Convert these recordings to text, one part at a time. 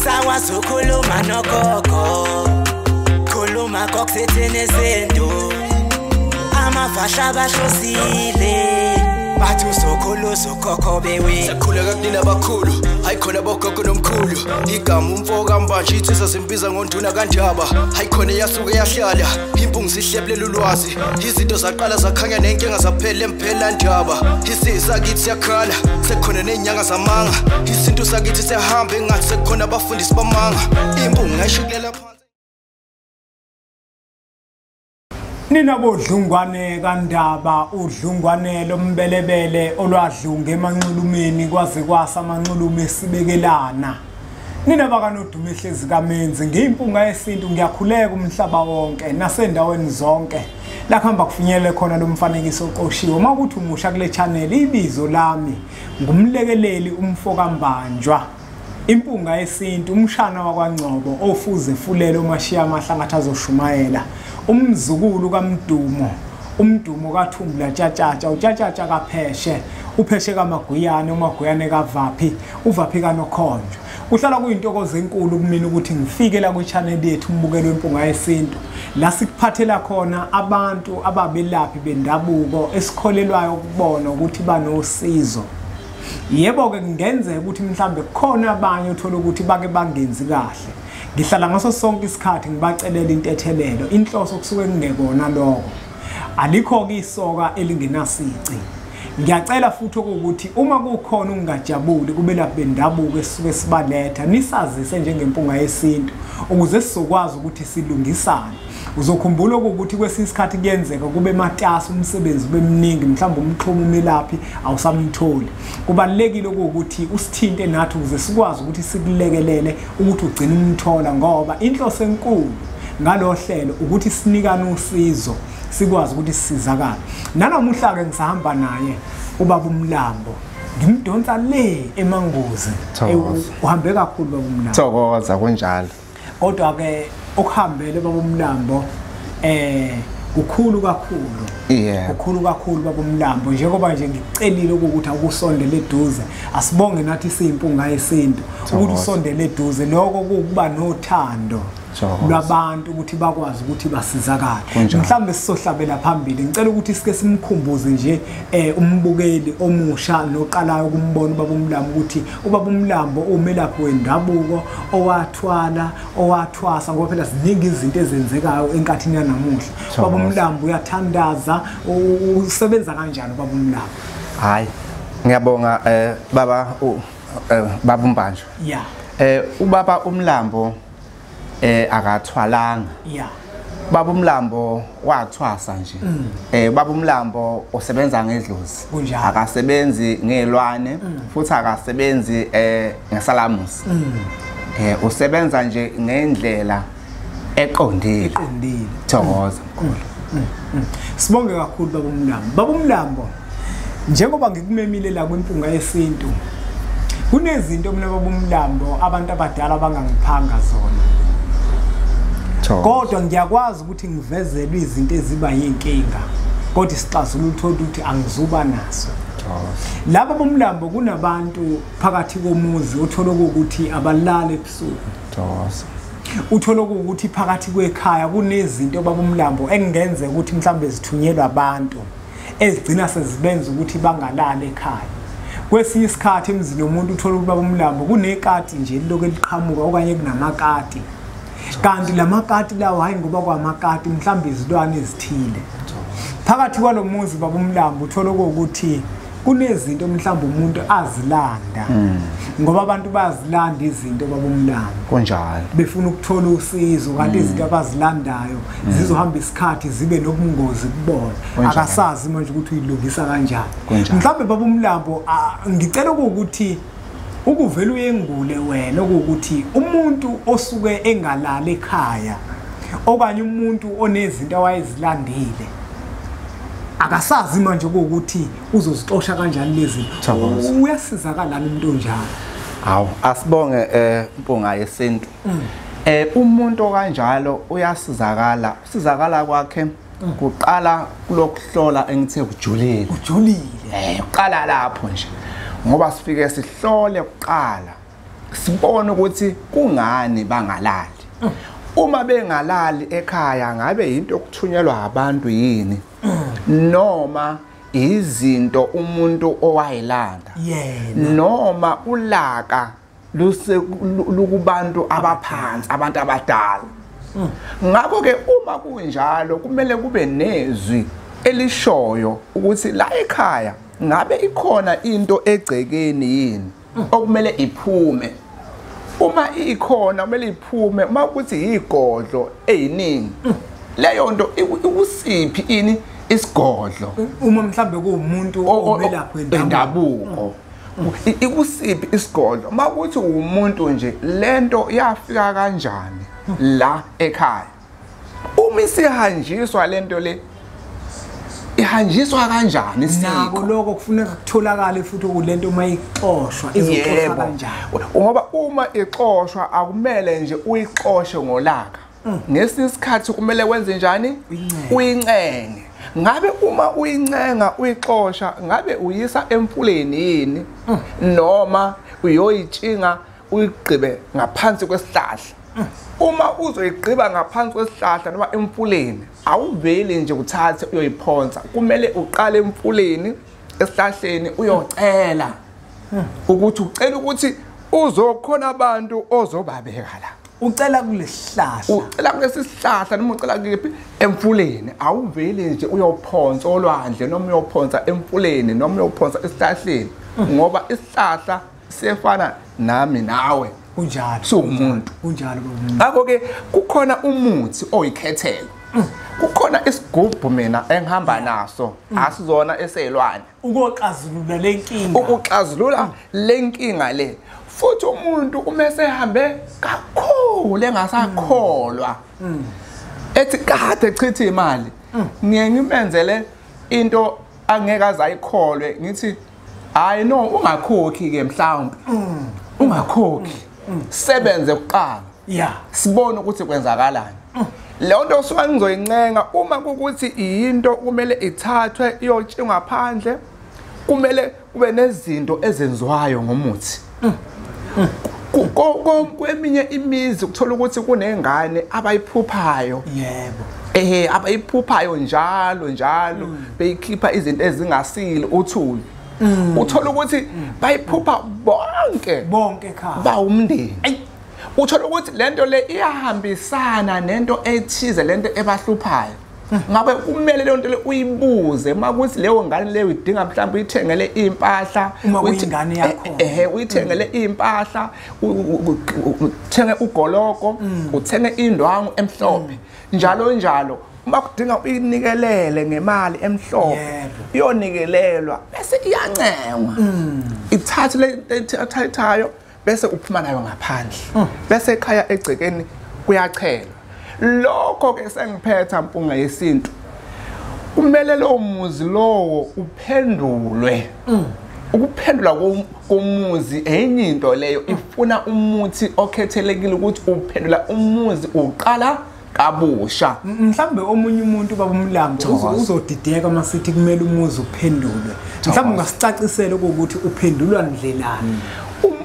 Sakwazi ukukhuluma nogogo, khuluma kokusithini izinto. Amafasha bahlosile, bathi usokhulu ukhokho bewe. Sakhuleka kunina abakhulu, hayi khona bogogo nomkhulu. Igama umfo kaMbanje insizwa zimbiza ngonduna kaNdaba. Hayi khona yasuke yahlala, impungu sihlebulela ulwazi. Izinto zaqala zakhanya nenkinga zaphela emphela ndaba. Isisakithi siyakhala, sekukhona nezinyanga zamanga. Isintu sakithi siyahamba engathi sekukhona abafundisi bamanga. Impungu ngayishukulela phansi. Nina bodlungwane kaNdaba, udlungwane lombelebele olwadlunga emanxulumeni kwaze kwasa amanxulume esibekelana. Nina bakanodume ehlezi kaMenzi, ngiyimpunga yesintu, ngiyakhuleka umhlaba wonke nasendaweni zonke la kuhamba kufinyelele khona lo mfanekiso oqoshiwe. Uma kuthi umusha kule channel, ibizo lami ngumlekeleli umfokaMbanjwa, impunga yesintu, umshana wakwaNgcobo ofuze fulele umashiya amahlangathi azoshumayela, umzukulu kaMdumo, umdumo kaThumbula Tshatshatsha, uTshatshatsha kaPheshe, uPheshe kaMaguyane, uMaguyane kaVaphi, uVaphi kaNokhonjo. Kuhlala kuyintokozo enkulu kumina ukuthi ngifike la kwi-channel yethu umbukelo wempunga yesintu, la sikuphathela khona abantu ababelaphi bendabuko esikholelwayo ukubona ukuthi banosizo. Yebo-ke kungenzeka ukuthi mhlambe kukhona abanye uthola ukuthi bake bangenzi kahle. Ngihlala ngaso sonke isikhathi ngibacelela intethelelo, inhloso kusuke kungekona lokho. Alikho-ke isoka elingenasici. Ngiyacela futhi ukuthi uma kukhona ukungajabuli kubelaphi bendabuko esisuke sibaletha, nisazise njengempunga yesintu ukuze sizokwazi ukuthi silungisane. Uzokhumbula ukuthi kwesinye isikhathi kuyenzeka kube matasa, umsebenzi ube mningi, mhlawumbe umxhumo umelaphi awusamtholi. Kubalulekile ukuthi usithinte nathi ukuze sikwazi ukuthi sikulekelele ukuthi ugcine umthola, ngoba inhloso enkulu ngalo hlelo ukuthi sinikane usizo, sikwazi ukuthi sisizakale. Nanamuhla-ke ngisahamba naye ubaba uMlambo, ngimdonsa le eManguzi. Uhambe kakhulu baba uMlambo. Thokoza, kunjalo. Kodwa-ke okuhambele baba uMlambo kukhulu kakhulu. Kukhulu kakhulu baba uMlambo, njengoba nje ngicelile ukuthi akusondele eduze. Asibonge nathi siyimpunga yesintu ukuthi usondele eduze. Lokho kukuba nothando lwabantu ukuthi bakwazi ukuthi basizakale. Mhlawumbe sizohlabela phambili. Ngicela ukuthi sike simkhumbuze nje umbukeli omusha noqalayo ukumbona ubaba uMlambo ukuthi ubaba uMlambo umelaphi wendabuko owathwala, owathwasa, ngoba phela ziningi izinto ezenzekayo enkathini yanamuhla. Ubaba uMlambo uyathandaza, usebenza kanjani ubaba uMlambo? Hayi, ngiyabonga baba baba uMbanjwa. Yeah. Ubaba uMlambo akathwalanga. Yeah. Baba uMlambo wathwasa nje. Baba uMlambo usebenza ngedlozi. Akasebenzi ngelwane futhi akasebenzi ngesalamusi. Usebenza nje ngendlela eqondile. Eqondile. Thokoza mkhulu. Sibonge kakhulu baba uMlambo. Baba uMlambo, njengoba ngikumemile la kwimpunga yesintu, kunezinto mina baba uMlambo abantu abadala abangangiphanga zona. Kodwa ngiyakwazi ukuthi ngivezelwe izinto eziba yinkinga, kodwa isixazululo uthola ukuthi angizuba naso. Laba boMlambo kunabantu phakathi komuzi uthola ukuthi abalali ebusuku. Uthola ukuthi phakathi kwekhaya kunezinto baba uMlambo engenzeka ukuthi mhlambe zithunyelwa abantu ezigcina sezibenza ukuthi bangalali ekhaya. Kwesinye isikhathi emzini womuntu uthola ukuthi baba uMlambo kunekati nje elilokhu eliqhamuka okanye kunamakati. Kanti lamakati lawo hayi ngoba kwamakati, mhlawumbe izilwane ezithile. Phakathi kwalomuzi baba uMlambo uthola ukuthi kunezinto mhlawumbe umuntu azilanda. Ngoba abantu bayazilanda izinto baba uMlambo. Kunjalo. Befuna ukuthola usizo, kanti izinto abazilandayo zizohamba isikhathi zibe nobungozi kubona. Akasazi manje ukuthi uyilungisa kanjani. Mhlawumbe baba uMlambo ngicela ukuthi ukuvela uyengule wena ukuthi umuntu osuke engalali ekhaya okanye umuntu onezinto awayezilandile akasazi manje ukuthi uzozixosha kanjani lezi zinto, uyasizakala umuntu onjalo? Hawu, asibonge mpunga yesintu. Umuntu okanjalo uyasizakala. Usizakala kwakhe kuqala kulokuhlola engithe kujulile. Kujulile. Uqala lapho nje. Ngoba sifike sihlole kuqala. Sibone ukuthi kungani bangalali. Uma bengalali ekhaya ngabe into okuthunyelwa abantu yini noma izinto umuntu owayilanda noma ulaka lukubantu abaphansi, abantu abadala. Ngakho ke uma kunjalo kumele kube nezwi elishoyo ukuthi la ekhaya ngabe ikhona into egcekeni yini okumele iphume. Uma ikhona kumele iphume, uma kuthi igodlo eyiningi leyo nto ikusiphi ini isigodlo. Uma mhlambe kuwumuntu omelaphi wendabuko ikusiphi isigodlo, uma kuthi umuntu nje lento yafika kanjani la ekhaya. Uma isihanjiswa lento le ihanjiswa kanjani isiko nako lokho kufuneka kutholakale futhi kulento uma ixoshwa izoxoshwa kanjani, ngoba uma ixoshwa akumele nje uyixoshe ngolaka. Ngesinye isikhathi kumele wenze njani? Uyincenge. Ngabe uma uyincenga uyixosha ngabe uyisa emfuleni yini noma uyoyitshinga uyigqibe ngaphansi kwesihlahla. Uma uzoyigqiba ngaphansi kwesihlahla noma emfuleni awuveli nje uthathe uyoyiphonsa, kumele uqale emfuleni esihlahleni uyocela ukuthi ucela ukuthi uzokhona abantu ozobabeka la. Ucela kulesihlahla, ucela kulesi sihlahla noma ucela kephi emfuleni. Awuveli nje uyophonsa olwandle noma uyophonsa emfuleni noma uyophonsa esihlahleni, ngoba isihlahla siyefana nami nawe. Kunjalo, siwumuntu. Kunjalo. Ngakho ke kukhona umuthi oyikhethelo, kukhona isigubhu mina engihamba naso, asizona eseyilwane, ukuxazulula lenkinga, ukuxazulula lenkinga le. Futhi umuntu uma esehambe kakhulu engasakholwa ethi kade chitha imali, ngiye ngimenzele into angeke azayikholwe, ngithi hayi no, ungakhokhi ke mhlawumbe, ungakhokhi, sebenze kuqala, sibone ukuthi kwenzakalani. Leyo nto osuke ngizoyincenga uma kukuthi into kumele ithathwe iyotshingwa phandle, kumele kube nezinto ezenziwayo ngomuthi. Kweminye imizi ukuthola ukuthi kunengane abayiphuphayo. Yebo. Abayiphuphayo njalo njalo beyikhipha izinto ezingasile uthuli. Uthola ukuthi bayiphupha bonke ekhaya, bawumndeni. Uthola ukuthi lento le iyahambisana nento ethize, lento ebahluphayo. Ngabe kumele leyo nto le uyibuze uma kuthi leyo ngane leyo idinga mhlawumbe uyithengele impahla, uma kuyingane yakho uyithengele impahla, uthenge ugoloko, uthenge indwangu emhlophe, njalo njalo. Uma kudinga uyinikelele ngemali emhlophe, iyonikelelwa bese iyancengwa, ithathe le ethathayo bese uphuma nayo ngaphandle, bese ekhaya egcekeni kuyachelwa. Lokho ke sengiphetha Mpunga Yesintu, kumele lo muzi lowo uphendulwe. Ukuphendula komuzi enye into leyo ifuna umuthi okhethelekile ukuthi uphendula umuzi uqala kabusha. Mhlambe omunye umuntu baba uMlambo uzodideka masithi kumele umuzi uphendulwe. Mhlambe ungasicacisela ukuthi uphendulwa ndlelani.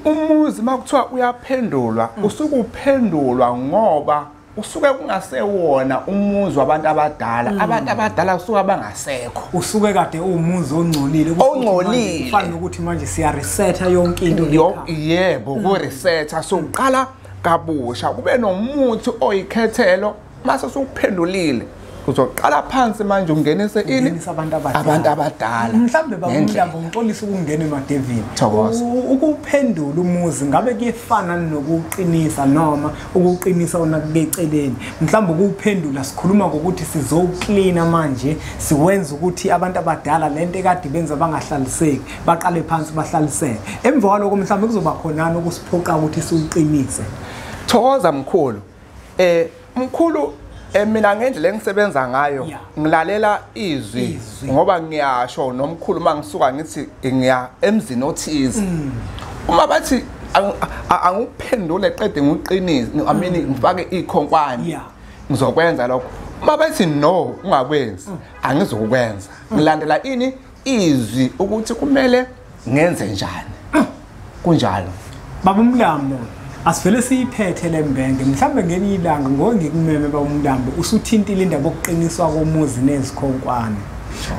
Umuzi makuthiwa uyaphendulwa, usuke uphendulwa ngoba usuke kungasewona umuzi wabantu abadala. Abantu abadala usuke bangasekho, usuke kade uwumuzi ongcolile, ongcolile nokuthi manje siya resetha yonke into. Yebo, ku resetha, so uqala kabusha kube nomuthi oyikhethelo. Mase usuphendulile uzoqala phansi manje ungenise ini abantu abadala. Mhlambe baba uMlambo ngixolisa ukungena emadevini. Ukuphendula umuzi ngabe kuyefana nokuqinisa noma ukuqinisa ona kubeceleni? Mhlambe ukuphendula sikhuluma ngokuthi sizowuklina manje, siwenza ukuthi abantu abadala lento ekade benza bangahlaliseki baqale phansi bahlaliseke. Emva kwaloko mhlambe kuzoba khonana ukusiphoqa ukuthi siwuqinise. Thokoza mkhulu. Mkhulu, mina ngendlela engisebenza ngayo ngilalela izwi ngoba ngiyasho nomkhulu mangisuka ngithi ngiya emzini othize. Uma bathi angikuphendule qede ngiqinise, I mean ngifake ikhonkwane, ngizokwenza lokho. Uma bathi no ungakwenzi, angizokwenza. Ngilandela ini izwi ukuthi kumele ngenze njani. Kunjalo. Baba uMlambo, asivele siyiphethe lembenge, mhlambe ngelinye ilanga ngoke ngikumeme baba uMlambo usuthintile indaba yokuqiniswa komuzi nezikhonkwane.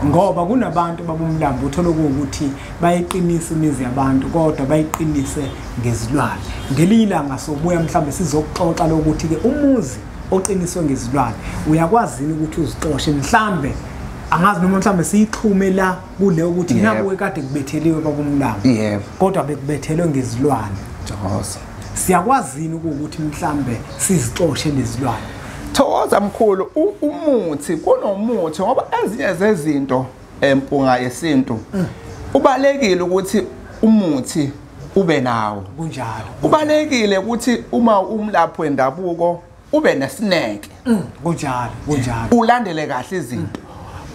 Ngoba kunabantu baba uMlambo uthola ukuthi bayiqinisa imizi yabantu kodwa bayiqinise ngezilwane. Ngelinye ilanga sobuya mhlambe sizokuxoxa lokuthi ke umuzi oqiniswe ngezilwane uyakwazi ukuthi uzixoshe, mhlambe angazi noma mhlambe siyixhume la kule ukuthi nakuwe kade kubetheliwe baba uMlambo kodwa bekubethelwe ngezilwane. Thokoza. Siyakwazini ukuthi mhlambe sizixoshe lezilwane? Thokoza mkhulu, umuthi kunomuthi ngoba ezinye zezinto empunga yesintu ubalekile ukuthi umuthi ube nawo. Kunjalo. Ubalekile ukuthi uma umlaphi wendabuko ube nesineke. Kunjalo, kunjalo. Ulandele kahle izinto.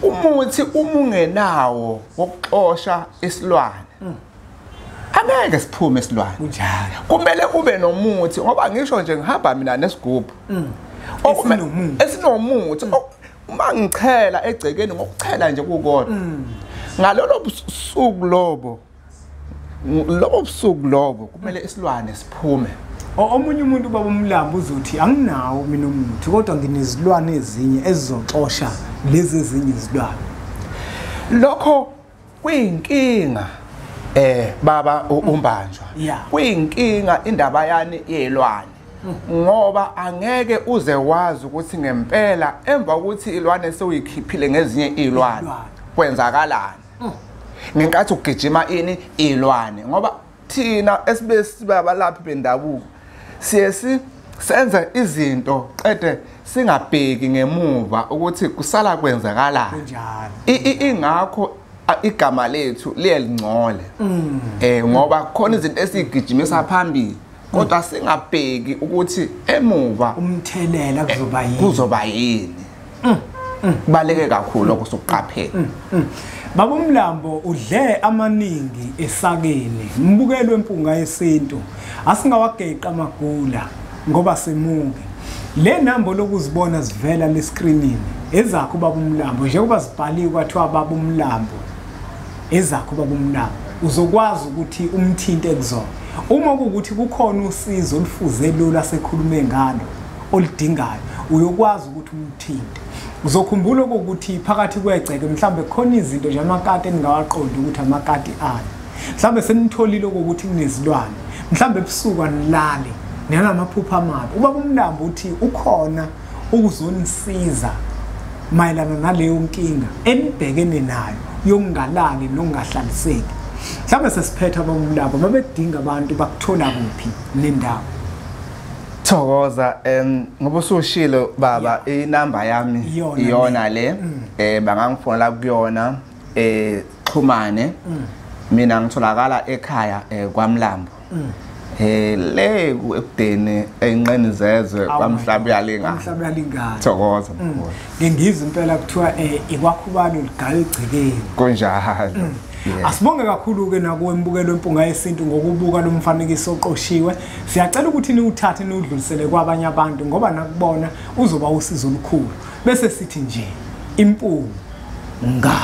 Umuthi uma ungenawo wokuxosha isilwane angeke siphume isilwane. Kunjalo. Kumele ube nomuthi ngoba ngisho nje ngihamba mina nesigubhu esinomuthi uma ngichela egcekeni ngokuchela nje kukodwa ngalolo busuku lobo lobo busuku lobo kumele isilwane siphume. Omunye umuntu baba uMlambo uzothi anginawo mina umuthi kodwa nginezilwane ezinye ezizoxosha lezi ezinye izilwane. Lokho kuyinkinga baba uMbanjwa. Kuyinkinga indaba yani yelwane ngoba angeke uze wazi ukuthi ngempela emva kokuthi ilwane sewuyikhiphile ngezinye ilwane kwenzakalani ngenkathi ugijima ini ilwane, ngoba thina esibe sibabalaphi bendabuko siye senze izinto qede singabheki ngemuva ukuthi kusala kwenzakalani. Ingakho igama lethu liye lingcole ngoba khona izinto esiyigijimisa phambili kodwa singabheki ukuthi emuva umthelela kuzoba yini, kuzoba yini. Kubaleke kakhulu lokho sokuqaphela. Baba uMlambo udle amaningi esakeni, mbukelwe impunga yesintu, asingawageqa amagula ngoba semuke. Le nambo lokuzibona zivela le screenini ezakho baba uMlambo, njengoba zibhaliwe kwathiwa baba uMlambo, ezakho baba uMlambo, uzokwazi ukuthi umthinte kuzona. Uma kuwukuthi kukhona usizo olufuze lo lasekhulume ngalo oludingayo, uyokwazi ukuthi umthinte. Uzokhumbula ukuthi phakathi kwegceke mhlambe khona izinto nje amakati eningawaqondi ukuthi amakati ani. Mhlambe senitholile ukuthi kunezilwane, mhlambe ebusuku anilale nalamaphupha amabi. Ubaba uMlambo uthi ukhona ukuzonisiza mayelana naleyo nkinga enibhekene nayo yokungalali nokungahlaliseki. Mhlambe sesiphetha baba uMlambo, mabedinga abantu bakuthola kuphi nendawo? Thokoza, ngoba usushilo baba inamba yami iyona le, bangangifonela kuyona, xhumane. Mina ngitholakala ekhaya kwaMlambo. Le ekudeni enqeni zezwe kwaMhlaba uyalingana. Kwamhlaba uyalingana. Thokoza mkhulu. Ngengizwe impela kuthiwa ikwakhubalo ligaya egcekeni. Kunjalo. Asibonge kakhulu ke nakuwe mbukelo wempunga yesintu ngokubuka lo mfanekiso oqoshiwe. Siyacela ukuthi niwuthathe niwudlulisele kwabanye abantu ngoba nakubona uzoba usizo olukhulu. Bese sithi nje impunga.